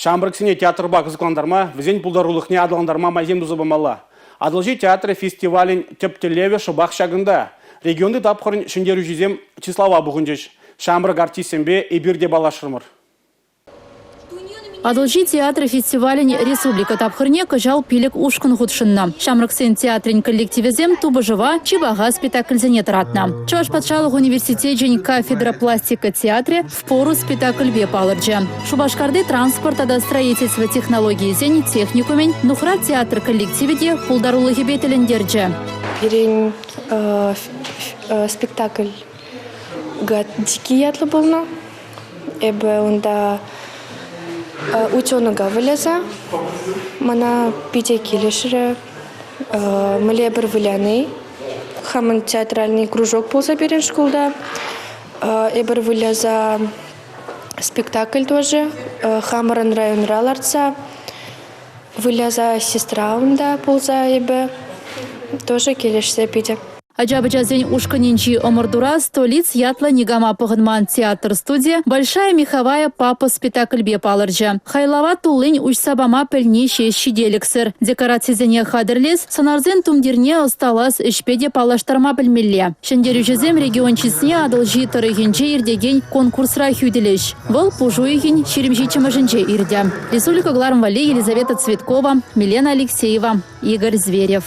Ҫамрӑксене театрпа кӑсӑклантарма, вӗсен пултарулӑхне аталантарма майсем туса памалла. Атӑлҫи театрӗ фестивалӗн тӗп тӗллевӗ шӑпах ҫакӑнта. Регионти тапхӑрӗн ҫӗнтерӳҫисем чыслава пухӑнчӗҫ. Ҫамрӑк артистсемпе эпир те паллашрӑмӑр. Атӑлҫи театрӗ фестивалӗн республика тапхӑрне кӑҫал 5 ушкӑн хутшӑннӑ. Ҫамрӑксен театрӗн коллективӗсем тупӑшӑва чи паха спектакльсене тӑратнӑ. Чӑваш патшалӑх университечӗн кафедра пластика театрӗ «Впору» спектакльпе палӑрчӗ. Шупашкарти транспорт тата строительство технологийӗсен техникумӗн Нухрат театр коллективӗ те пултарулӑхӗпе тӗлӗнтерчӗ. Пирӗн спектакль «Гад дикий» ятлӑ пулнӑ. Эпӗ унта утенӑка выляса мана питӗ килӗшрӗ. Мӗнле пӗр выляни. Хамӑн театральный кружок пулса пирӗн шкулта. Эпир выляса спектакль тоже хамӑрӑн районра лартса выляса сестра унта пулса эпӗ тоже килӗшсе питӗ. Ача-пӑчасен ушкӑнӗнчи ӑмӑртура «Столиц» ятлӑ никама пӑхӑнман театр студийӗ «Большая меховая папа» спектакльпе палӑрчӗ. Хайлава туллин уҫса пама пӗлни ҫеҫ ҫителӗксӗр. Декорацисене хатӗрлес, сӑнарсен тумтирне ӑсталас ӗҫпе те паллаштарма пӗлмелле. Ҫӗнтерӳҫӗсем регион чысне Атӑлҫи тӑрӑхӗнче иртекен конкурсра хӳтӗлӗҫ. Вӑл пуш уйӑхӗн 27-мӗшӗнче иртӗ. Республика кӑларӑм валли Елизавета Цветкова, Милена Алексеева, Игорь Зверев.